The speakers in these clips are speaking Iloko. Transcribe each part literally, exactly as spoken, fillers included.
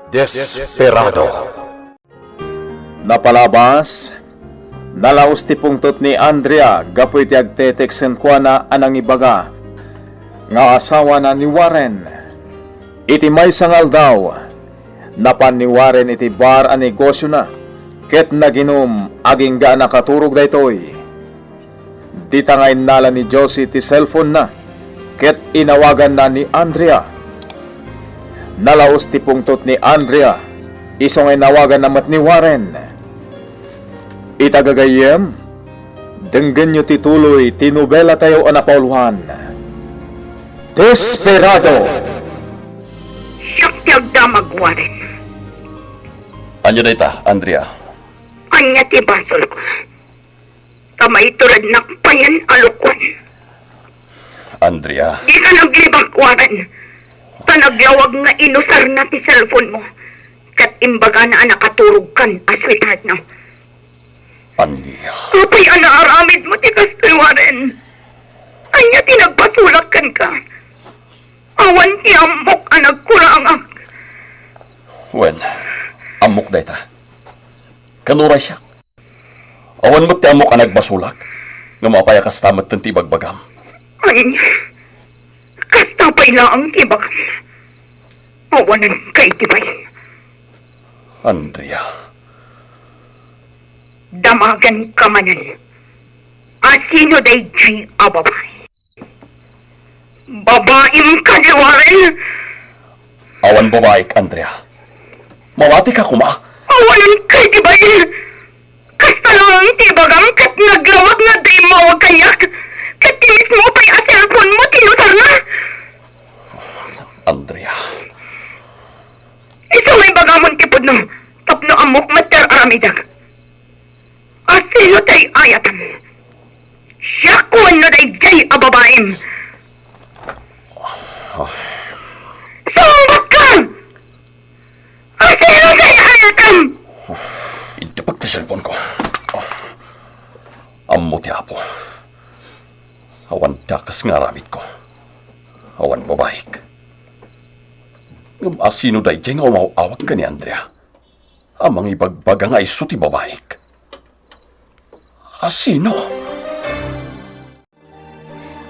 Desperado. Napalabas, nalaos ti pungtot ni Andrea gapu iti agtetext kenkuana a nangibaga nga asawana ni Warren. Iti maysa nga aldaw, napan ni Warren iti bar a negosiona ket naginum agingga a nakaturog daytoy. Dita nga innala ni Josie ti cellphone-na ket inawaganna ni Andrea. Nalaos ti pungtot ni Andrea, isu nga inawaganna met ni Warren. Ita gagayyem, denggenyo ti tuloy ti nobelatayo a napauluan, Desperado! Siak ti agdamag, Warren. Ania dayta, Andrea? Ania ti basolko? Ta maiturednak payen a lukoen. Andrea. Dika naglibak, Warren. Ta naglawag nga inusarna ti cellphone-mo. Ket imbagana a nakaturogkan a sweetheart-na. Andrea. Apay a naaramidmo ti kastoy, Warren? Ania ti nagbasolak kenka? Awan ti ammok a nagkurangak. Wen, ammok dayta. Ken uray siak. Awan met ti ammok a nagbasolak, ngem apay a kasta metten ti ibagbagam? Ania? Kasta pay laeng ti ibagam. Awanen kay ti bain. Andrea. Damagen ka manen. Asino daydiay a babai? Babaim kadi, Warren? Awan babaik, Andrea. Mawati ka koma. Awanen kay ti bain. Kasta laeng ti ibagam ket naglawag nga adda immawag kaniak. Ket ti mismo pay a cellphone-mo ti inusarna. Andrea. Isu nga ibagamon ti pudno tapno ammok met ti ar-aramidek. Asino ti ay-ayatem? Siak wenno daydiay a babaim? Sungbatka! Asino ti ay-ayatem? Iddepek ti cellphone-ko. Ammo ti Apo. Awan dakes nga aramidko. Awan babaik. Ngem asino daydiay nga umaw-awag ken ni Andrea a mangibagbaga nga isu ti babaik? Asino?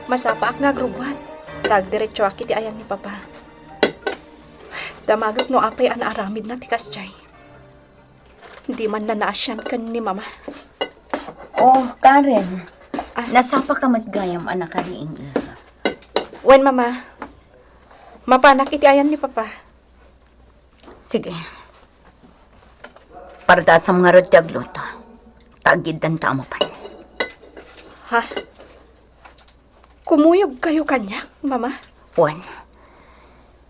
Masapaak nga agrubbuat, ta agdiretsoak iti ayan ni Papa. Damagek no apay a naaramidna ti kasdiay. Diman naasian ken ni Mama. Oh, Karen. Ah. Nasapaka met gayam a nakariing ira? Wen, Mama. Mapanak iti ayan ni Papa. Sige. Pardasam ngarud ti agluto. Ta agiddanta a mapan. Ha? Kumuyogkayo kaniak, Mama? Wen.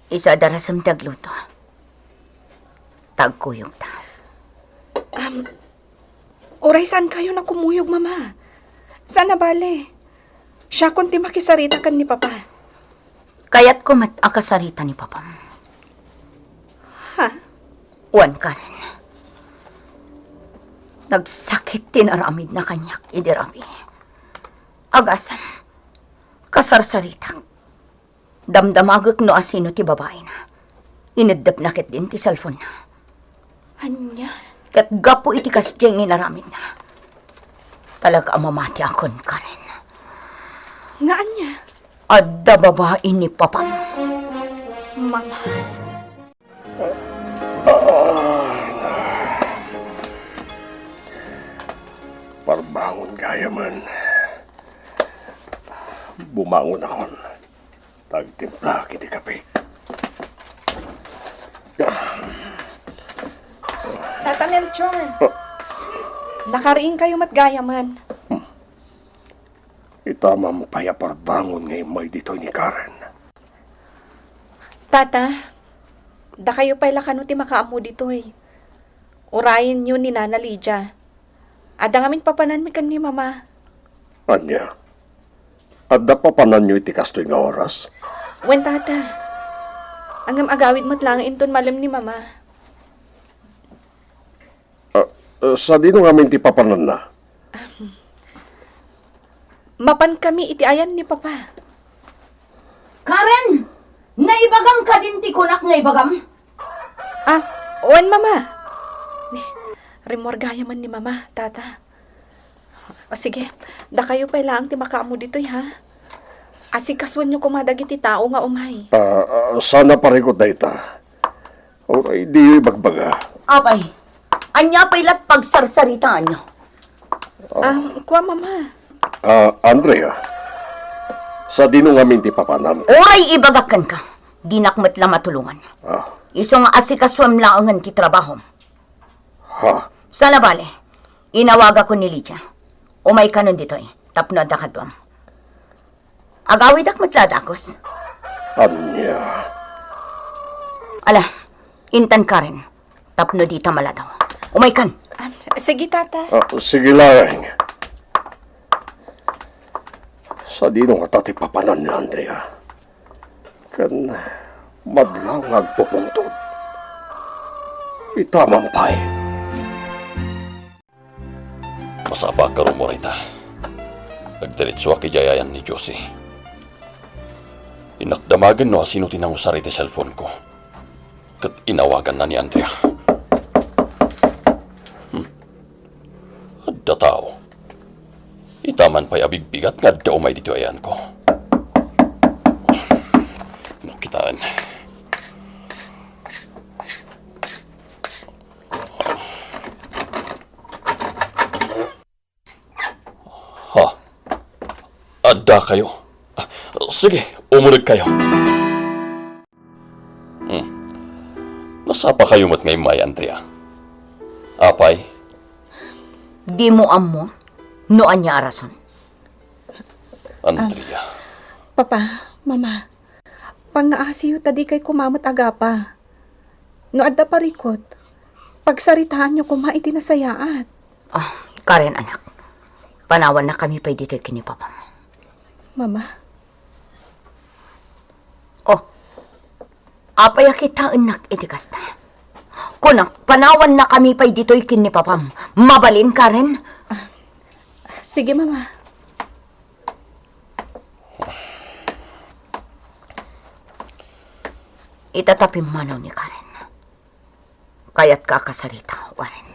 Isu a darasem ti agluto. Ta agkuyogta. Am, uray saankayon a kumuyog, Mama. Saan a bale. Siakon ti makisarita ken ni Papa. Kayatko met a kasarita ni Papam. Ha? Wen, Karen. Nagsakit ti inaramidna kaniak idi rabii. Agasem, kasarsaritak. Damdamagek no asino ti babaina. Ineddepna ketdin ti cellphone-na. Ania? Ket gapu iti kasdiay nga inaramidna, talaga a mamatiakon, Karen. Nga ania? Adda babai ni Papam. Mama. Parbangon gayamen. Bumangonakon. Tagtimplaak iti kape. Tata Melchor, nakariingkayo met gayamen. Itamam pay a parbangon nga immay ditoy ni Karen. Tata, dakayo pay la kano ti makaammo ditoy. Urayenyo ni Nana Lydia. Adda ngamin papananmi ken ni Mama. Ania? Adda papananyo iti kastoy nga oras? Wen, Tata. Ngem agawid met laeng inton malem ni Mama. Ah, ah, sadino ngamin ti papananna? Mapan kami iti ayan ni Papa. Karen! Naibagam kadin ti kunak nga ibagam? Ah, Wen, Mama. Ni, rimmuar gayam ni Mama, Tata. O, sige, dakayo pay laeng ti makaammo ditoy, ha? Asikasuenyo koma dagiti tao nga umay. Ah, ah, saan a parikut dayta. Uray diyo ibagbaga. Apay, ania pay la't pagsarsaritaanyo? Ah, kua, Mama. Ah, Andrea, sadino ngamin ti papanam? Uray ibagak kenka, dinak met la matulongan. Ah. Isu nga asikasuem laengen ti trabahom. Ha? Saan a bale, inawagakon ni Lydia. Umaykanon ditoy, tapno adda kaduam. Agawidak met la a dagus. Ania? Ala, intan Karen, tapno dita maladaw. Umaykan. Ah, sige, Tata. Ah, sige laeng. Sadino ngata ti papanan ni Andrea? Ken madlaw nga agpupungtot. Ita man pay. Masapulak a rummuar ita. Nagdiretsoak idiay ayan ni Josie. Innak damagen no asino ti nangusar iti cellphone-ko. Ket inawaganna ni Andrea. Hmm. Adda tao. Ita man pay a bigbigat nga adda umay ditoy ayanko. Nakitaen. Ha? Adda kayo? Ah, sige, umulog kayo. Hmm. Nasapa kayo met nga immay, Andrea? Apay? Dimo ammo no ania a rason? Andrea. Ah, Papa, Mama, pangngaasiyo ta dikay koma met agapa. No adda parikut, pagsaritaanyo koma iti nasayaat. Ah, Karen, anak. Panawannakami pay ditoy ken ni Papam. Mama. Oh, apay a kitaennak iti kasta? Kunak, panawannakami pay ditoy ken ni Papam. Mabalin, Karen? Ah, sige, Mama. Ita ta pimmanaw ni Karen. Kayatka a kasarita, Warren?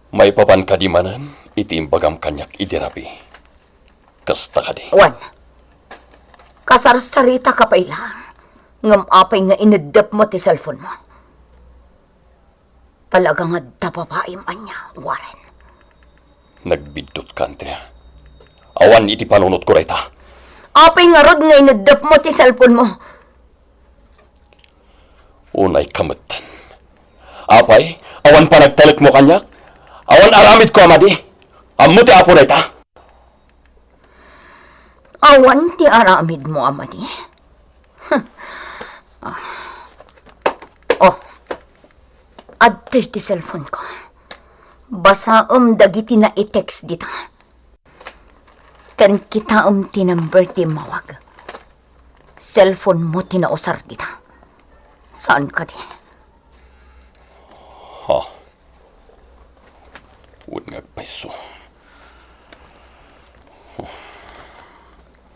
Maipapan kadi manen iti imbagam kaniak idi rabii? Kasta kadi? Wen, kasarsaritaka pay laeng, ngem apay nga ineddepmo ti cellphone-mo? Talaga nga adda babaim ania, Warren? Nagbiddutka, Andrea. Awan iti panunotko dayta. Apay ngarud nga ineddepmo ti cellphone-mo? Unayka metten. Apay, awan panagtalekmo kaniak? Awan aramidko a madi? Ammo ti Apo dayta? Awan ti aramidmo a madi? Huh. Ah. Oh. Adtoy ti cellphone-ko. Basaem dagiti nai-text dita. Ken kitaem ti number ti immawag. Cellphone-mo ti nausar dita. Saan kadi? Ha? Wen nga agpayso.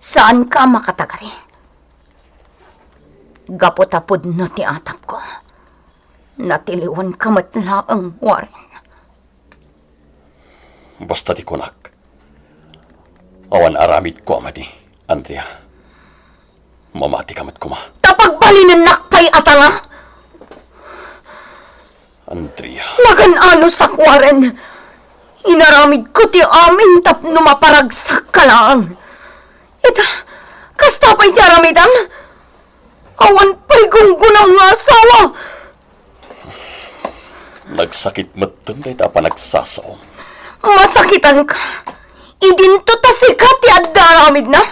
Saanka a makatagari? Gapu ta pudno ti atapko, natiliwanka met laeng, Warren. Basta ti kunak, awan aramidko a madi, Andrea. Mamatika met koma. Ta pagbalinennak pay a tanga? Andrea. Nagan-anosak, Warren. Inaramidko ti amin tapno maparagsakka laeng. Ita, kasta pay ti aramidem? Awan pay gunggonam nga asawa. Nagsakit metten dayta a panagsasaom. Masakitanka. Idinto ta sika ti adda aramidna.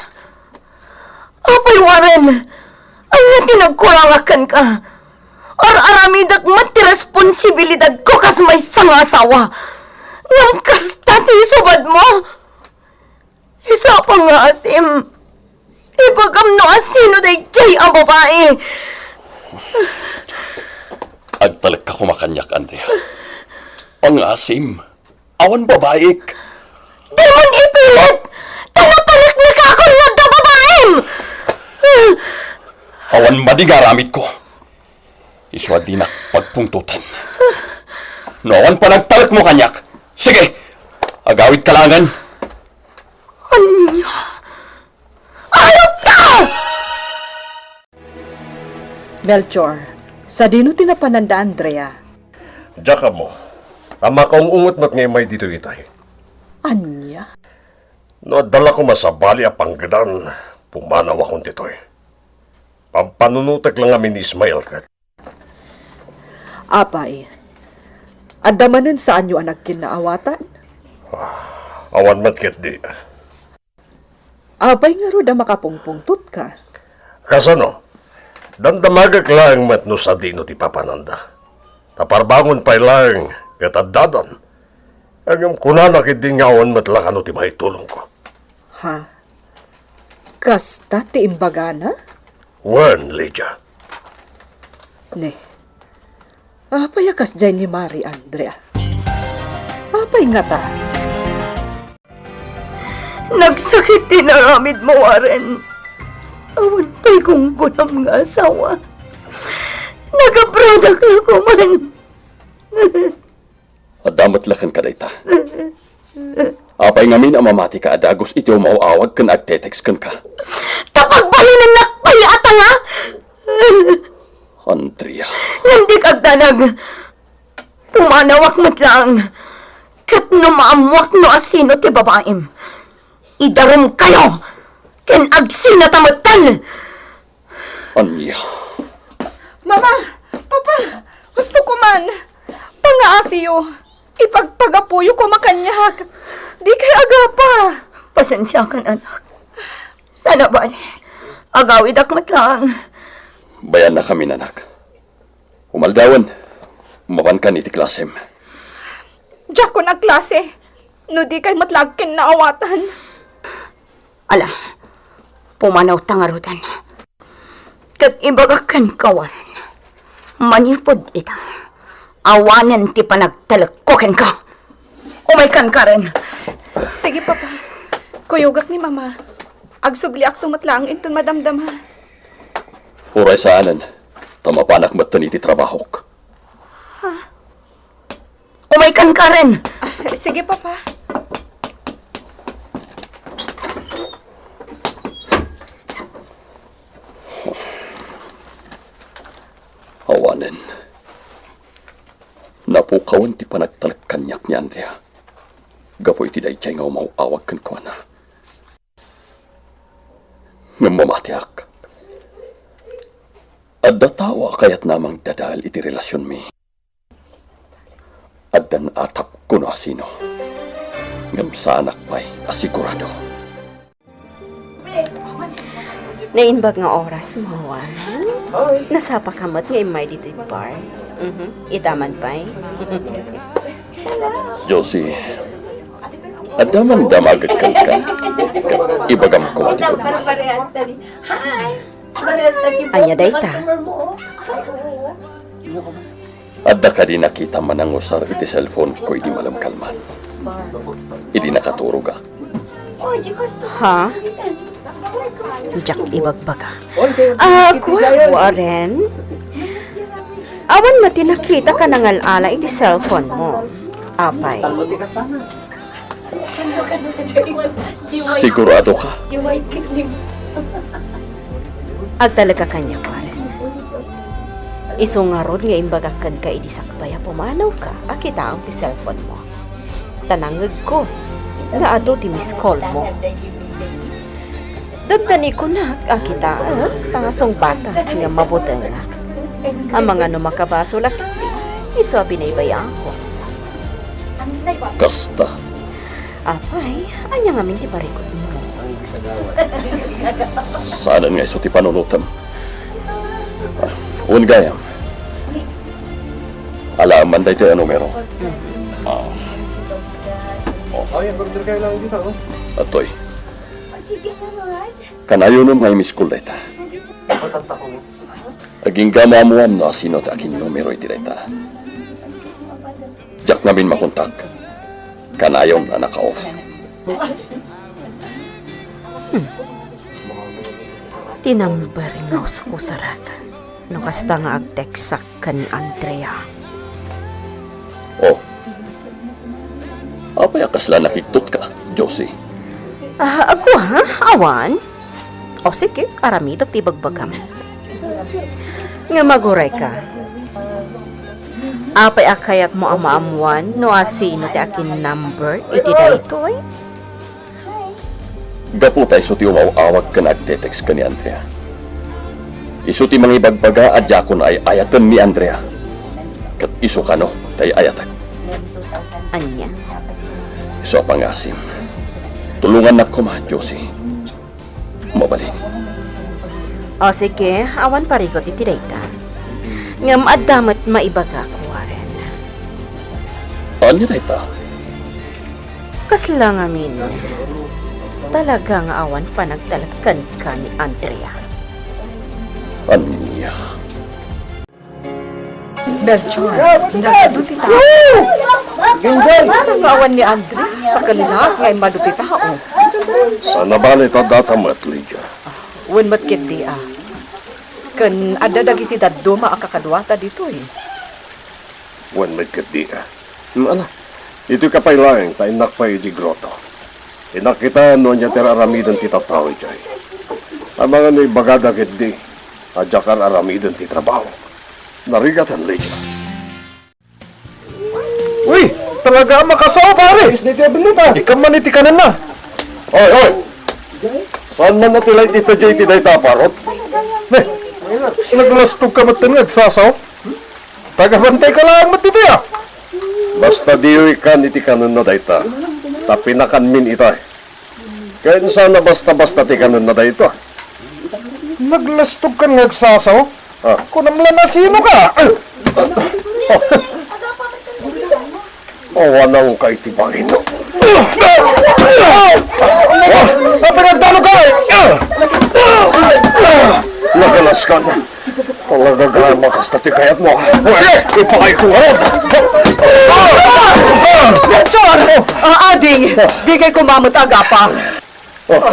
Apay, Warren, ania ti nagkurangak kenka? Ar-aramidek met ti responsibilidadko kas maysa nga asawa. Ngem kasta ti isubadmo? Isu a pangngaasim, ibagam no asino daydiay a babai. Agtalekka koma kaniak, Andrea. Pangngaasim, awan babaik. Dimon ipilit! Ta napaneknekakon nga adda babaim! Awan madi nga aramidko. Isu a dinak pagpungtoten. No awan panagtalekmo kaniak, sige, agawidka laengen. Ania? Ayupka! Melchor, sadino ti napananda, Andrea? Diak ammo. Ta makaung-unget met nga immay ditoy itay. Ania? No adda la koma sabali a panggedan, pumanawakon ditoy. Pampanunotek la ngamin ni Ismael ket. Apay, adda manen saanyo a nagkinnaawatan? Ah, awan met ketdi. Apay ngarud a makapungpungtotka? Kasano? Damdamagek laeng met no sadino ti papananda. Ta parbangon pay laeng ket addadan. Ngem kunana ketdi nga awan met la kano ti maitulongko. Ha? Kasta ti imbagana? Wen, Lydia. Ne. Apay a kasdiay ni Mari, Andrea? Apay ngata? Nagsakit ti inaramidmo, Warren. Awan pay gunggonam nga asawa. Nagabradak la koman. Adda met la kenka dayta. Apay ngamin a mamatika a dagus iti umaw-awag ken agte-text kenka? Ta pagbalinennak pay a tanga! Andrea. Ngem dika agdanag. Pumanawak met laeng. Ket no maammoak no asino ti babaim, idarumkayo ken agsinata metten. Ania? Mama! Papa! Husto koman! Pangaasiyo! Ipagpagapuyo koma kaniak! Dikay agapa! Pasensiakan, anak. Saan a bale, agawidak met laeng. Bayanna kami, anak. Umaldawen, mapankan iti klasem. Diakon a klase, no dikay met la agkinnaawatan. Ala, pumanawta ngaruden. Ket ibagak kenka, Warren, manipud ita, awanen ti panagtalekko kenka. Umaykan, Karen. Sige, Papa. Kuyogak ni Mama. Agsubliakto met laeng inton madamdama. Uray saanen, ta mapanak metten iti trabahok. Ha? Umaykan, Karen! Ah, sige, Papa. Awanen. Napukawan ti panagtalek kaniak ni Andrea gapu iti daydiay nga umaw-awag kenkuana. Ngem mamatiak. Adda tao a kayatna a mangdadael iti relasionmi. Addan atapko no asino. Ngem saanak pay a sigurado. Naimbag nga oras mo, Juan. Nasapaka met nga immay ditoy bar. Mhm. Ita man pay. Josie, adda man damagek kenka. Ibagam koma ti gudmo. Ania dayta? Adda kadi nakitam a nangusar iti cellphone ko idi malem kalman? Idi nakaturogak. Ha? Diak ibagbaga. Ah, kua, Warren? Awan met ti nakitak a nangal-ala iti cellphone mo. Apay. Sigurado ka? Agtalek a kaniak, Warren. Isu ngarud nga imbagak kenka idi sakbay a pumanawka a kitaem ti cellphone mo. Ta nangngegko nga adu ti miss call mo. Dandani kunak a kitaek ta sungbatak nga mabutengak. Amangan no makabasol a ketdi, isu a binaybayaanko. Kasta. Apay, ania ngamin ti parikutmo? Saanen nga isu ti panunotem. Ah, wen gayam. Alaem man daytoy a numero. Mm. Ah. Oh. Atoy. Kanayonem nga i-miss call dayta. Agingga mo ammoam no asino ti akinnumero iti dayta. Diak ngamin makontak. Kanayon a naka-off. Hmm. Ti number nga usarak. No kasta nga agteksak ken ni Andrea. Oh. Apay a kasla nakigtotka, Josie? Ah, agwa, ha? Awan? O sige, aramidek ti ibagbagam. Nga magurayka. Apay a kayatmo a maammuan no asino ti akin-number iti daytoy? Gapu ta isu ti umaw-awag ken agte-text ken ni Andrea. Isu ti mangibagbaga a diakon ay-ayaten ni Andrea. Ket isu kano ti ay-ayatek. Ania? Isu a pangasim. Tulongannak koma, Josie. Mabalin. O sige, awan parigot iti dayta. Ngem adda met maibagak, Warren. Ania dayta? Kasla ngamin, talaga nga awan panagtalek kenka ni Andrea. Ania? Melchor, nagadu ti tao. Ita nga awan ni Andre, sakella nga immadu ti tao. Saan a bale ta data met, Lydia? Wen met ketdi a. Ken adda dagiti dadduma a kakaduata ditoy. Wen met ketdi a. Hmm, ala, itoy ka pay laeng ta innak pay idiay groto. Innak kita no ania ti ar-aramiden ti tattao idiay. Amangan no ibagada ketdi a diak ar-aramiden ti trabaho. Narigaten, Lydia. Uy, talaga a makasao, pare. Ayos dito yung bilutan. Ikaw man iti kanenna. Oy, oy. Saan man natilay dita jay ti dayta a parot? Ne, naglastog ka met nga agsasaw? Tagabantay ka laeng met ditoy, a. Basta diyo ikan iti kanenna dayta, ta pinakanmin ita. Ken saan a basta-basta ti kanenna dayta. Naglastog kan nga agsasaw? Ah. Kunam la no sino ka. Awanang ka iti bangin. Ano, pinagdano ka, eh? Nagalas ka na. Talaga gayam a kasta ti kayatmo. Pwes, ipakay ko ngarud. Melchor! Ah, ading, di kay kumamet agapa. Oh.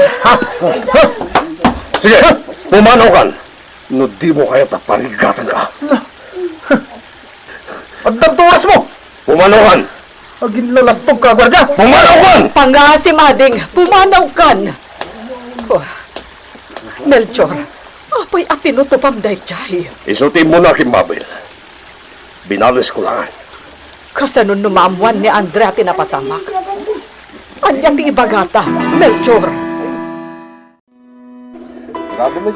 Sige, pumanaw kan. No dimo kayat a parigatenka. Addam ti oras mo! Pumanaw kan! Aginlalastog ka, guardia! Pumanaw kan! Pangasim, ading! Pumanaw kan! Oh, Melchor, apay a tinutupam daydiay? Isu ti immuna, Kimabel. Binales ko laeng. Kasano no maammuan ni Andrea ti napasamak? Ania ti ibagata, Melchor?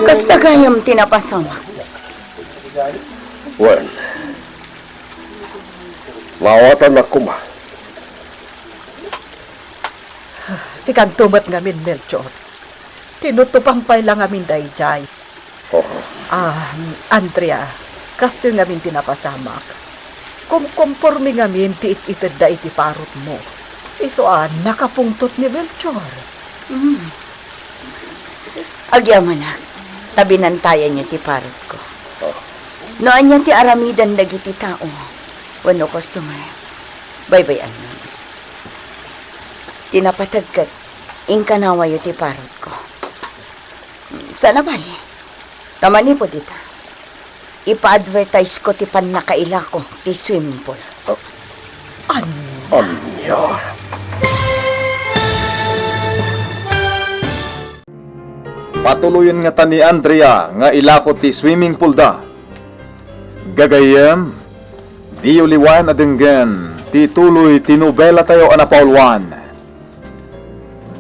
Kasta gayam ti napasamak. Wen, maawatannak koma. Sikanto met ngamin, Melchor. Tinutupam pay la ngamin daydiay. Oho. Ah, Andrea, kastoy ngamin ti napasamak. Kumkompormi ngamin ti it-itedda iti parotmo. Isu a nakapungtot ni Melchor. Mm. Agyamanak, ta binantayanyo ti parotko. Oh. No ania ti aramiden dagiti tao wenno customer, baybay-anyo. Ti napateg ket inkanawayo ti parotko. Saan a bale, ta manipud ita, ipa-advertise ko ti pannakailako ti swimming pool. Ania? Ania? Patuloyen ngata ni Andrea nga ilako ti swimming pool da. Gagayyem, diyo liwayan a denggen ti tuloy ti nobela tayo a napauluan.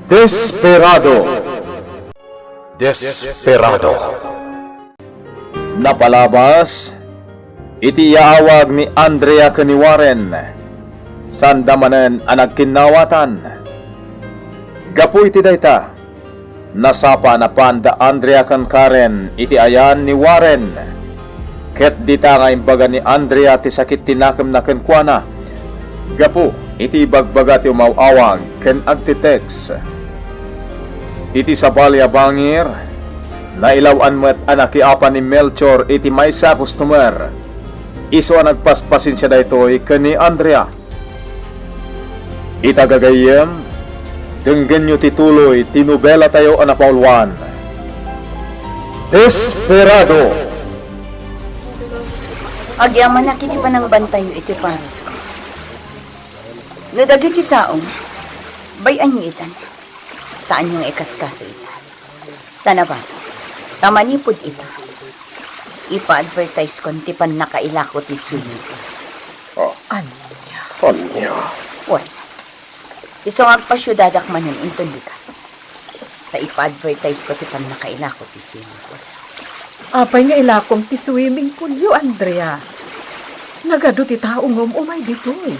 Desperado. Desperado. Napalabas iti yaawag ni Andrea ken ni Warren, sanda manen a nagkinnawatan. Gapu iti dayta, nasapa a napan da Andrea ken Karen iti ayan ni Warren, ket dita nga imbaga ni Andrea ti sakit ti nakemna kenkuana gapu iti ibagbaga ti umaw-awag ken agtitext. Iti sabali a bangir, nailaw-an met a nakiapa ni Melchor iti maysa a customer. Isu a nagpaspasensia daytoy ken ni Andrea. Ita gagayyem, denggenyo ti tuloy ti nobela tayo a napauluan. Desperado! Agyamanak iti panangbantayo iti parokko. No dagiti tao, bay-anyo itan. Saanyo nga ikaskaso ita. Saan a bagay. Ta manipud ita, ipa-advertisekon ti pannakailako ti swimming pool. Oh. Ania? Ania? Wen, isu nga agpasiudadak manen inton dika. Ta ipa-advertisesko ti pannakailako ti swimming pool. Apay nga ilakom ti swimming poolyo, Andrea? Nagadu ti tao nga um-umay ditoy.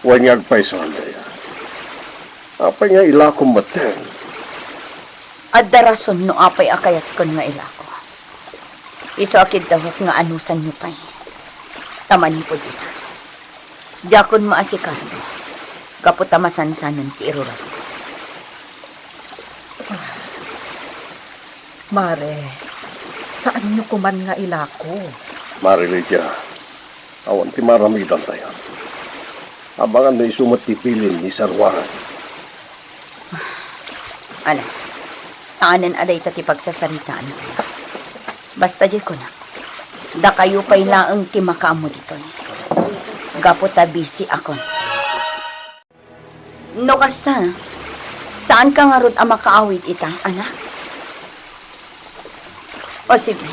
Wen nga agpayso, Andrea. Apay nga ilakom metten? Adda rason no apay a kayatkon nga ilako. Isu a kiddawek nga anusanyo pay. Ta manipud ita, diakon maasikaso gapu ta masansanon ti iruratko. Mare, saanyo koman nga ilako? Mare Lydia, awan ti maaramidantayo. Abangan no isu met ti bilin ni Sir Warren. Ala, saanen a dayta ti pagsasaritaantayo. Basta diay kunak, dakayo pay laeng ti makaammo ditoy. Gapu ta busy akon. No kasta, saanka ngarud a makaawid ita, anak? O sige,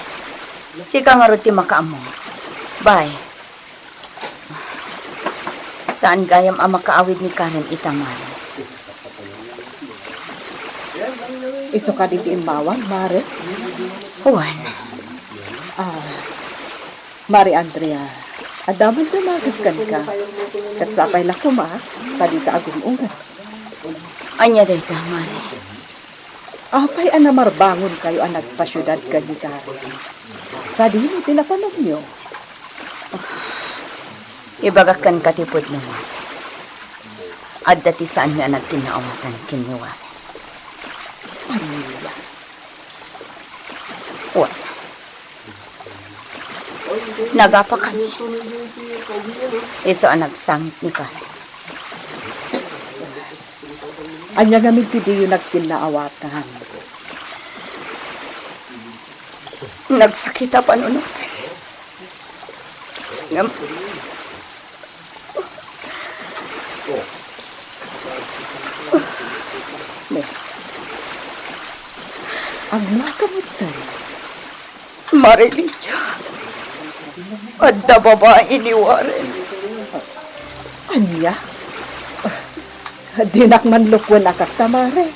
sika ngarud ti makaammo. Bye. Saan gayam a makaawid ni Karen ita, Mare? Isu kadi ti immawag, Mare? Wen. Ah, Mare Andrea, adda man damagek kenka. Ket sapay la koma, ta dika agum-unget. Ania dayta, Mare? Apay a namarbangonkayo a nagpasiudad ken ni Karen? Sadino ti napanagyo? Ibagak kenka ti pudno, Mare. Adda ti saanmi a nagkinnaawatan ken ni Warren. Ania? Wen. Nagapakami. Isu a nagsangit ni Karen. Ania ngamin ti diyo nagkinnaawatan? Nagsakit a panunoten. Ngem, agmaka metten. Mare Lydia, adda babai ni Warren. Ania? Dinak man lukwen a kasta, Mare.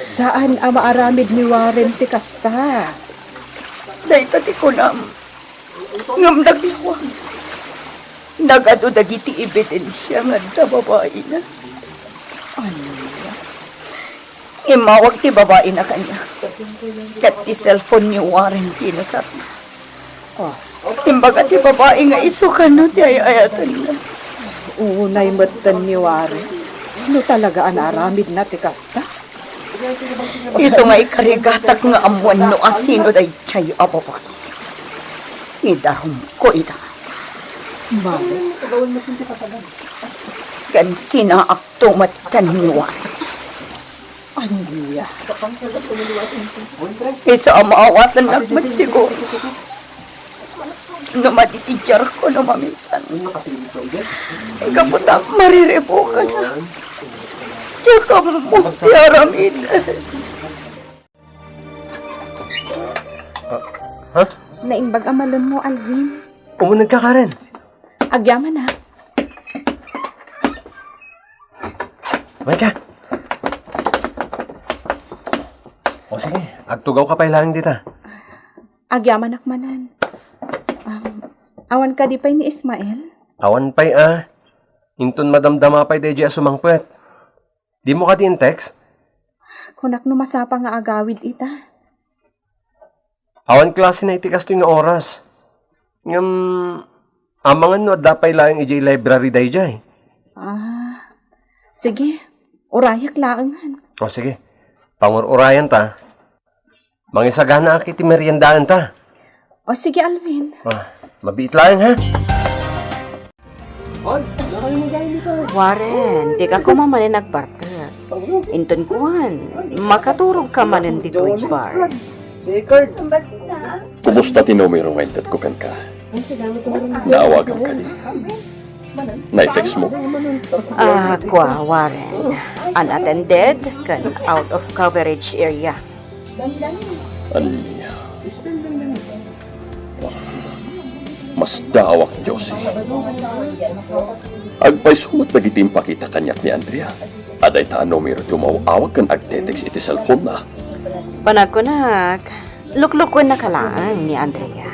Saan a maaramid ni Warren ti kasta. Dayta ti kunam. Ngem naglawag. Nagadu dagiti ebidensia nga adda babaina. Ania? Immawag ti babaina kaniak. Ket ti cellphone ni Warren ti inusarna. Oh. Imbaga ti babai nga isu kano ti ay-ayatenna. Unay metten ni Warren. No talaga a naaramidna ti kasta. Isu nga ikarigatak nga ammoan no asino daydiay a babai. Idarumko ida. Mare. Ken sinaakto met ken ni Warren. Ania? Isu a maawatennak met siguro. No madi ti diarko no mamisan. Gapu ta mariribukan. Diak ammo ti aramid. Ah, ha? Naimbag a malemmo, Alvin. Umuneg ka, Karen. Agyamanak. Umuneg ka. O sige, agtugaw ka pay laeng dita. Agyamanak manen. Um, awan kadi pay ni Ismael? Awan pay a. Inton madamdama pay daydiay a sumangpet. Dimo kadi in-text? Kunak no masapa nga agawid ita. Awan klasena iti kastoy nga oras. Ngem, amangan no adda pay laeng idiay library daydiay. Ah, sige. Urayak laengen. O, sige. Pangur-urayan ta. Mangisaganaak iti meriendaen ta. O, sige, Alvin. Ah, mabiit laeng, ha? Warren, dika koma manen agbartek. Inton kuan, makaturog ka manen ditoy bar. Kumusta ti numero nga intedko kenka? Naawagam kadi. Naitext mo? Ah, kua, Warren. Unattended ken out of coverage area. Ania? Masdaawak, Josie. Agpayso met dagiti impakita kaniak ni Andrea. Adda dayta a numero ti umaw-awag ken agtetext iti cellphone-na. Panagkunak, luklukennaka laeng ni Andrea.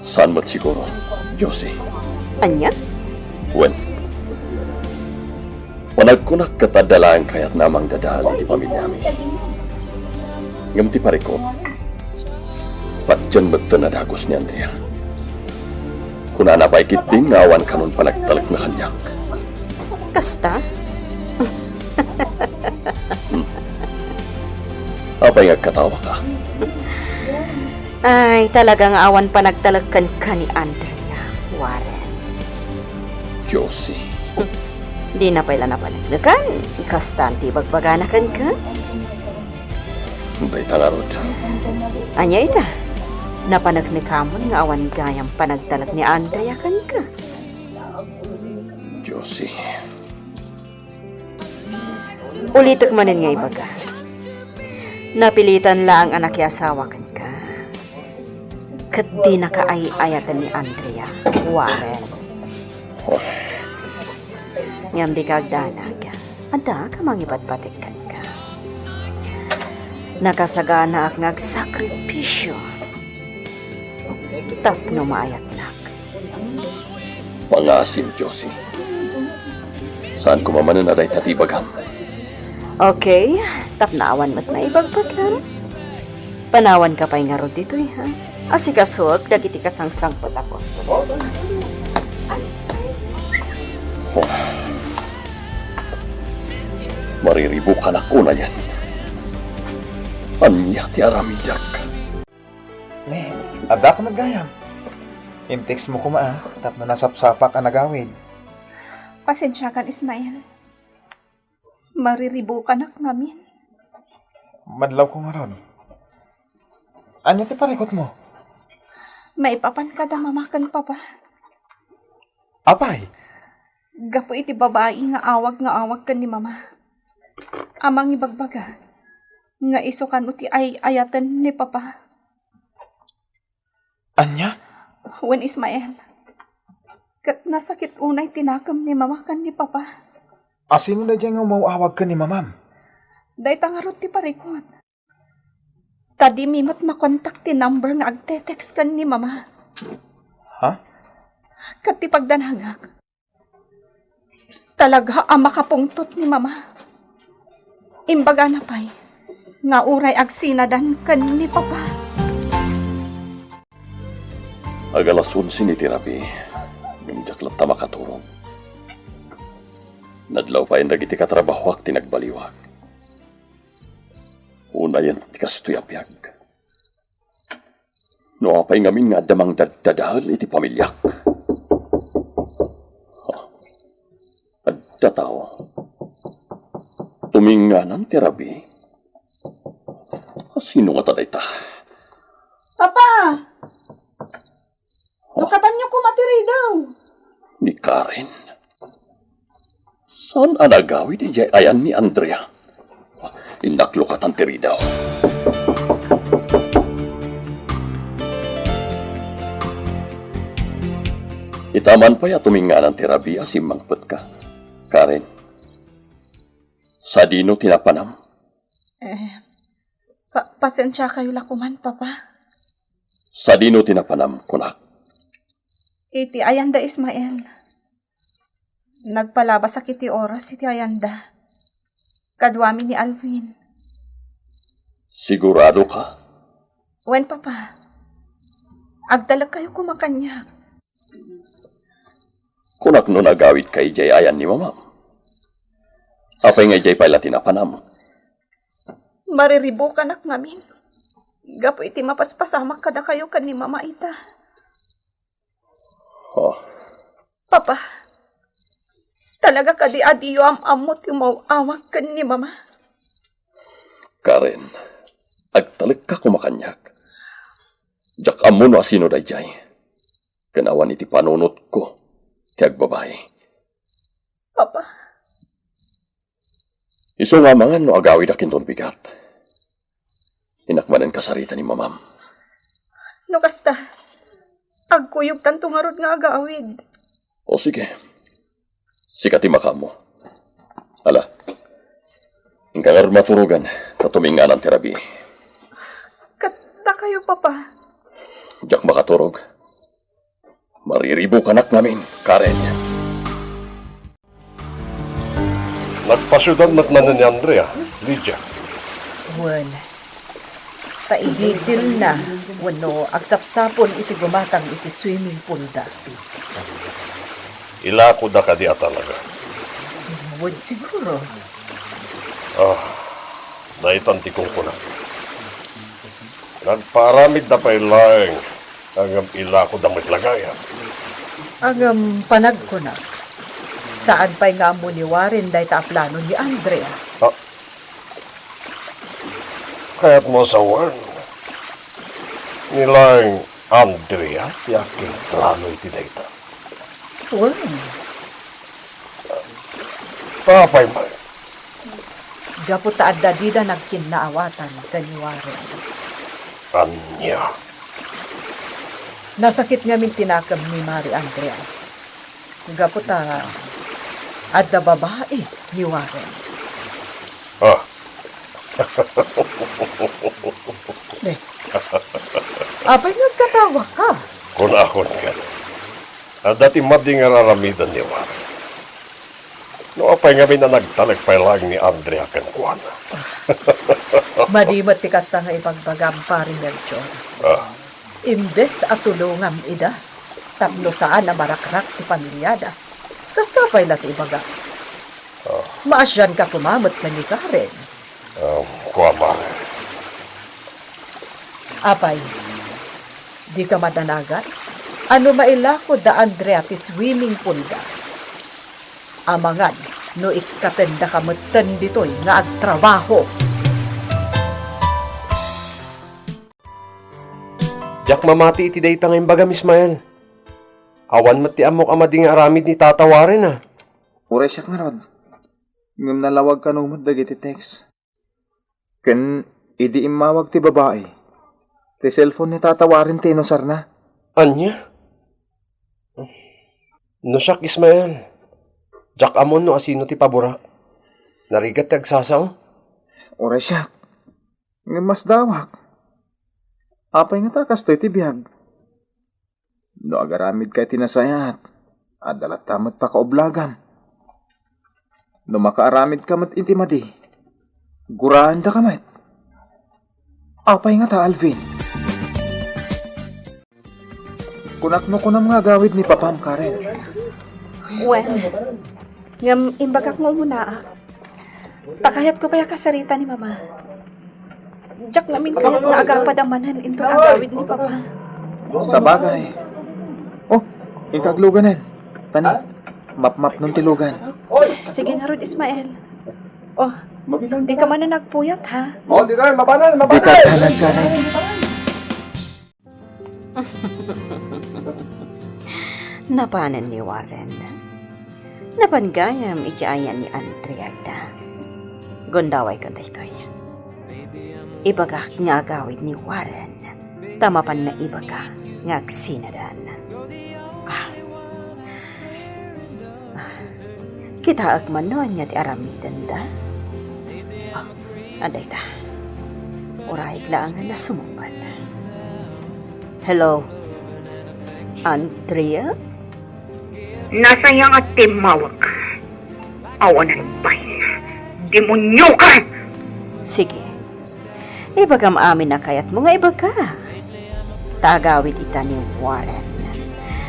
Saan met siguro, Josie? Ania? Wen, panagkunak ket adda laeng kayatna a mangdadael iti pamiliami. Ngem ti parikut, patien metten a dagus ni Andrea. Kunana pay ketdin nga awan kanon panagtalekna kaniak. Kasta? Hmm. Apay nga agkatawaka? Ay, talaga nga awan panagtalek kenka ni Andrea, Warren. Josie. Dina pay la napaneknekan, kasta ti ibagbagana kenka? Dayta ngarud. Ania ita? Napaneknekamon nga awan gayam panagtalek ni Andrea kenka? Josie. Ulitek manen nga ibaga. Napilitan laeng a nakiasawa kenka. Ket dinaka ay-ayaten ni Andrea, Warren. Ngem dika agdanag, adda ka mangipatpatek kenka. Nakasaganaak nga agsakripisio tapno maayatnak. Pangasim, Josie. Saan koma manen a dayta ti ibagam. Okay, tapno awan met maibagbagam. Panawanka pay ngarud ditoy, ha? Asikasuek dagiti kasangsangpet a customer. Oh. Mariribukanak unayen. Ania ti aramidek? Ne, adda ka met gayam. Intext mo koma, a, tapno nasapsapak a nagawid. Pasensiakan, Ismael. Mariribukanak ngamin. Madlawko ngarud. Ania ti parikut mo? Maipapan kada mama ken papa. Apay? Gapu iti babai nga awag nga awag ken ni mama. A mangibagbaga nga isu kano ti ay-ayaten ni papa. Ania? Wen, Ismael. Ket nasakit unay ti nakem ni mama ken ni papa. A sino daydiay nga umaw-awag ken ni mamam? Dayta ngarud ti parikut. Ta dimi met makontak ti number nga agtetext ken ni mama. Ha? Ket ti pagdanagak, talaga a makapungtot ni mama. Imbagana pay nga uray agsinadan ken ni papa. Ag-alas onse ni ti rabii, ngem diak latta makaturog. Nadlaw payen dagiti katrabahoak ti nagbaliwak. Unayen ti kastoy a biag. No apay ngamin nga adda mangdaddadael iti pamiliak? Adda tao. Tuminganan ti rabii. Sino ngata dayta? Papa! Nakatanyo koma ti ridaw. Ni Karen. Saan a nagawid idiay ayan ni Andrea? Innak lukatan ti ridaw. Ita man pay a tuminganan ti rabii a simmangpetka. Karen, sadino ti napanam? Eh, pa-, pasensiakayo la koman, Papa. Sadino ti napanam, kunak? Iti ayanda, Ismael. Nagpalabasak iti oras iti ayanda. Kaduami ni Alvin. Sigurado ka? Wen, Papa. Agtalekkayo koma kaniak. Kunak no nagawidka idiay ayan ni Mamam. Apay nga idiay pay la ti napanam? Mariribukanak ngamin gapu iti mapaspasamak kadakayo ken ni Mama ita. Oh. Papa, talaga kadi a diyo am-ammo ti umaw-awag ken ni Mama? Karen, agtalekka koma kaniak. Diak ammo no asino daydiay. Ken awan iti panunotko ti agbabai. Papa. Isu nga amangan no agawidak inton bigat. Innak manen kasarita ni mamam. No kasta, agkuyogtanto ngarud nga agawid. O sige. Sika ti makaammo. Ala. Inka ngarud maturogan, ta tuminganan ti rabii. Ket dakayo, Papa? Diak makaturog. Mariribukanak ngamin, Karen. Nagpasiudad met manen ni Andrea, Lydia. Wen, ta ididilna wenno agsapsapul iti gumatang iti swimming pool da. Ilakoda kadi a talaga? Wen, siguro. Ah, daytan ti kunkunak. Nagpaaramidda pay laeng, ngem ilakoda met la gayam. Ngem panagkunak, saan pay nga ammo ni Warren dayta a plano ni Andrea? Ah. Kayatmo a sawen, ni laeng Andrea ti agkinplano iti dayta? Wen. Ta apay man? Gapu ta adda dida nagkinnaawatan ken ni Warren. Ania? Nasakit ngamin ti nakem ni Mari Andrea. Gapu ta adda babai ni Warren. Ah. Ne. Apay nga agkatawaka? Kunakon ket, adda ti madi nga ar-aramiden ni Warren. No apay ngamin a nagtalek pay laeng ni Andrea kenkuana? Madi met ti kasta nga ibagbagam, Pari Melchor. Ah. Imbes a tulongam ida, tapno saan a marakrak ti pamiliada, kasta pay la ti ibagam. Ah. Maasianka koma met ken ni Karen. Um, kua, Mare. Apay, dika madanagan? Ano mailako da Andrea ti swimming pool da? Amangan no ikkatendaka metten ditoy nga agtrabaho. Diak mamati iti dayta nga imbagam, Ismael. Awan met ti ammok a madi nga aramid ni Tata Warren, a. Uray siak ngarud. Ngem nalawag kano met dagiti text. Ken idi immawag ti babai, ti cellphone ni Tata Warren ti inusarna. Ania? No siak, Ismael, diak ammo no asino ti paborak. Narigat ti agsasao. Uray siak. Ngem masdawak. Apay ngata a kastoy ti biag? No agaramidka iti nasayaat, adda latta met pakaublagam. No makaaramidka met iti madi, guraendaka met. Apay ngata, Alvin? Kunak no kunam nga agawid ni Papam, Karen. Wen, ngem imbagak nga umunaak. Ta kayatko pay a kasarita ni Mama. Diak ngamin kayat nga agapad a manen inton agawid ni Papa. Sabagay. Oh, inka agluganen. Tani, mapmapnon ti lugan. Sige ngarud, Ismael. Oh, dika manen agpuyat, ha? Oh, di ka mabanan, mabanan. Dika agkanagkanag. Napanen ni Warren. Napan gayam iti ayan ni Andrea ita. Gundawayko daytoy. Ibagak nga agawid ni Warren, ta mapan naibaga nga agsinadan. Ah. Ah. Kitaek man no ania ti aramidenda. Ah. Adda ita. Urayek laengen a sumungbat. Hello? Andrea? Nasayaat ti immawag. Awanen pay. Demonioka! Sige. Ibagam amin a kayatmo nga ibaga. Ta agawid ita ni Warren.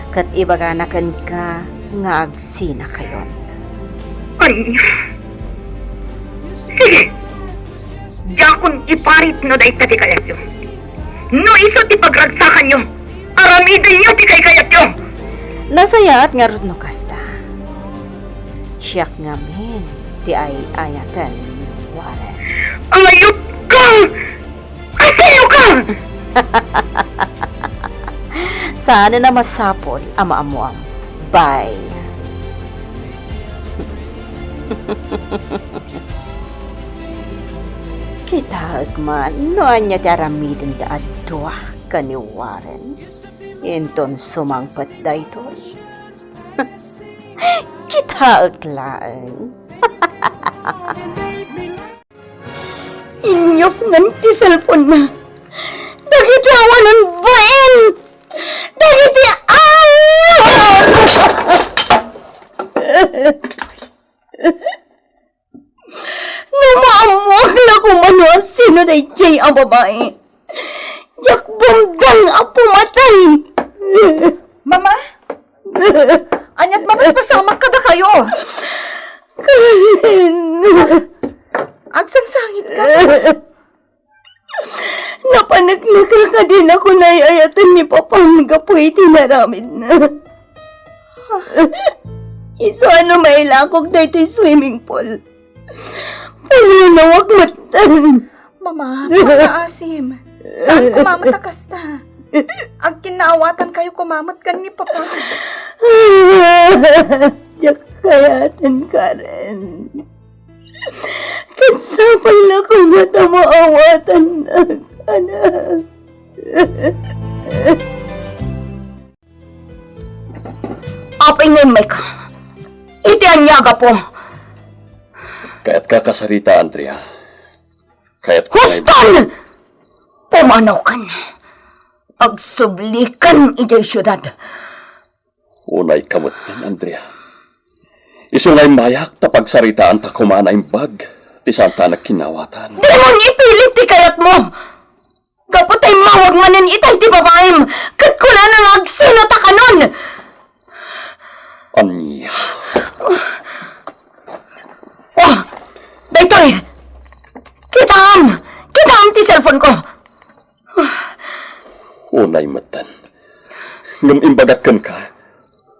Ket ibagana kenka nga agsinakayon. Ania? Sige! Diakon iparit no dayta ti kayatyo. No isu ti pagragsakanyo, aramidenyo ti kaykayatyo. Nasayaat ngarud no kasta. Siak ngamin ti ay-ayaten ni Warren. Ayupka! Asinoka? Saan a masapul a maammuam. Bye. Kitaek man no ania ti aramidenda a dua ken ni Warren. Inton sumangpet daytoy. Kitaek laeng. Inyupnan ti cellphone-na dagiti awanan bain! Dagiti aw! No maammuak la koma no asino daydiay a babai, diak bumdang a pumatay! Mama? Aniat mapaspasamak kadakayo? Karen! Agsangsangit ka? Napaneknek a dinakon ay-ayaten ni Papam gapu iti naramidna. Isu a no mailakok daytoy swimming pool, pulionawak metten. Mama, Mama Asim, saan koma met a kasta? Agkinnaawatankayo koma met ken ni Papa. Diak kayaten, Karen. Ket sapay la koma ta maawatannak, anak. Apay nga immayka? Iti ania a gapu? Kayatka a kasarita, Andrea? Kayat Huston! Pumanawkan! Agsublikan idiay siudad! Unayka metten, Andrea. Isu nga immayak ta pagsaritaanta koma a naimbag ti saanta a nagkinnawatan. Dimon ipilit ti kayatmo! Gapu ta immawag manen itay ti babaim, ket kunana nga agsino ta kanon! Ania? Oh, daytoy! Kitaam! Kitaam ti cellphone-ko! Unay metten. Ngem imbagak kenka,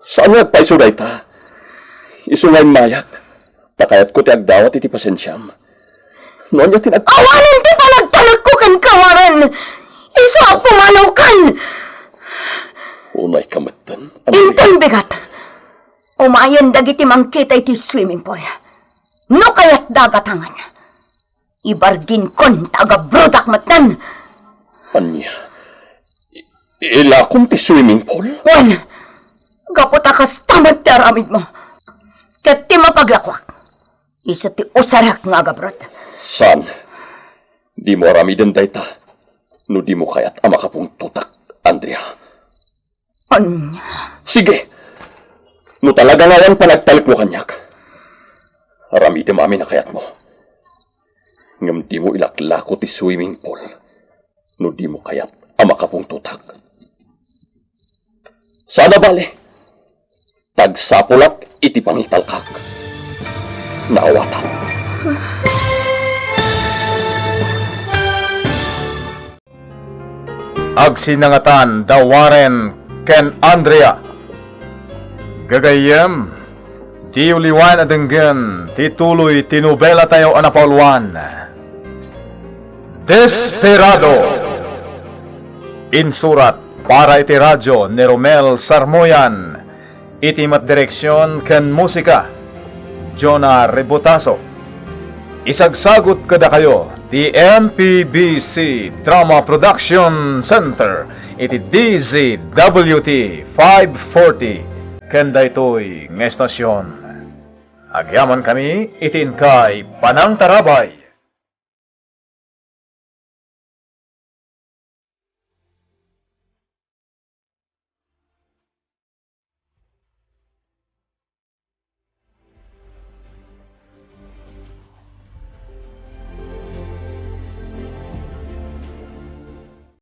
saan nga agpayso dayta. Isu nga immayak, ta kayatko ti agdawat iti pasensiam. No ania ti nag- Awanen ti panagtalekko kenka, Warren! Isu a pumanawkan! Unayka metten. Inton bigat, umayen dagiti mangkita iti swimming pool. No kayatda a gatangen, ibarginkon ta agabrodak metten. Ania? I-, ilakom ti swimming pool? Wen, gapu ta kasta met ti aramidmo. Ket ti mapaglakoak, isu ti usarek nga agabrod. Saan? Dimo aramiden dayta no dimo kayat a makapungtotak, Andrea. Ania? Sige! No talaga nga awan panagtalekmo kaniak, aramidem amin a kayatmo. Ngem dimo ilaklako ti swimming pool no dimo kayat a makapungtotak. Saan a bale, ta agsapulak iti pangitalkak. Naawatam. Agsinangatan da Warren ken Andrea. Gagayyem, diyo liwayan a denggen ti tuloy ti nobelatayo a napauluan, Desperado. Insurat para iti radio ni Romel Sarmoyan. Iti met direksion ken musika, Jonah Rebotazo. Isagsagut kadakayo ti M P B C Drama Production Center iti D Z W T five forty ken daytoy nga estasion. Agyamankami iti inkay panangtarabay.